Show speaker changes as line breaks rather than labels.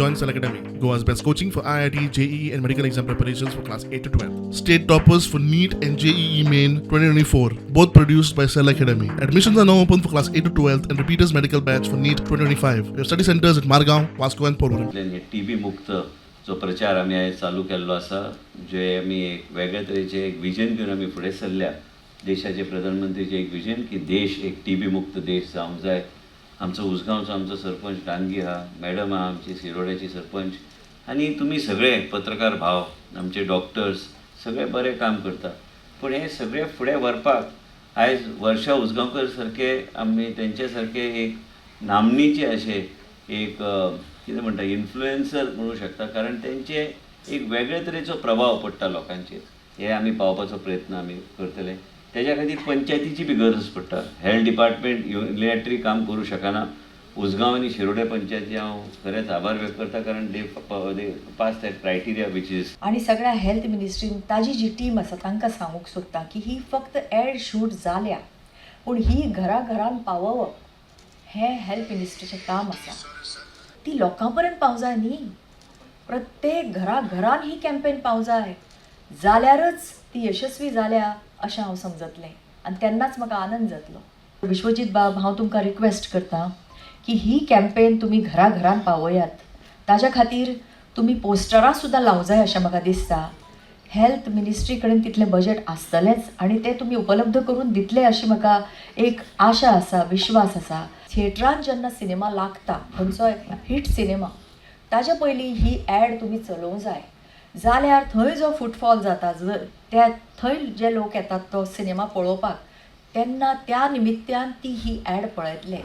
Join Cell Academy, Goa's best coaching for IIT, JEE, and medical exam preparations for class 8 to 12. State toppers for NEET and JEE Main 2024, both produced by Cell Academy. Admissions are now open for class 8 to 12 and repeaters medical batch for NEET 2025. We have study centers at Margaon, Vasco, and Porvorim.
हे T बी मुक्त जो प्रचार आमी आयज चालू केल्लो आसा, जे आमी एक वेगळे तरेचे एक विजन घेवन आमी फुडें सरल्या. देशाचे प्रधानमंत्रीचे एक विजन की देश एक टी बी मुक्त देश जावंक जाय. आमचो उसगांवचो आमचो सरपंच डांगी आहा, मॅडम आहा आमची शिरोड्याची सरपंच, आनी तुमी सगळे पत्रकार भाव, आमचे डॉक्टर्स सगळे बरें काम करता. पूण हें सगळें फुडें व्हरपाक आयज वर्षा उजगांवकर सारके आमी तेंचे सारके एक नामनेचे अशे एक कितें म्हणटा, इन्फ्लुएन्सर म्हणूं शकता, कारण तेंचे एक वेगळे तरेचो प्रभाव पडटा लोकांचेर. हे आमी पावपाचो प्रयत्न आमी करतले. तेज्या खातीर पंचायतीची बी गरज पडटा. हेल्थ डिपार्टमेंट युनिलॅटरी काम करूं शकना. उसगांव आनी शिरोडे पंचायती हांव खरेंच आभार व्यक्त करता, कारण they pass that criteria which is
आनी सगळ्या हेल्थ मिनिस्ट्रीन ताजी जी टीम आसा तांकां सांगूंक सोदता की ही फक्त एड शूट जाल्या, पूण ही घरा घरान पावोवप हें हेल्थ मिनिस्ट्रीचें काम आसा. ती लोकां पर्यंत पावंक जाय न्ही. प्रत्येक घरा घरान ही कॅम्पेन पावंक जाय, जाल्यारच ती यशस्वी जाल्या अशें हांव समजतलें आनी तेन्नाच म्हाका आनंद जातलो. विश्वजीत बाब, हांव तुमकां रिक्वेस्ट करता की ही कॅम्पेन तुमी घरा घरान पावयात. ताज्या खातीर तुमी पोस्टरां सुद्दां लावंक जाय अशें म्हाका दिसता. हेल्थ मिनिस्ट्री कडेन तितलें बजट आसतलेंच आनी तें तुमी उपलब्ध करून दितले अशी म्हाका एक आशा आसा, विश्वास आसा. थिएटरान जेन्ना सिनेमा लागता, खंयचोय हिट सिनेमा, ताज्या पयलीं ही एड तुमी चलोवंक जाय, जाल्यार थंय जो फुटफॉल जाता, त्या थंय जे लोक येतात तो सिनेमा पळोवपाक, तेन्ना त्या निमित्त्यान ती ही एड पळयतले.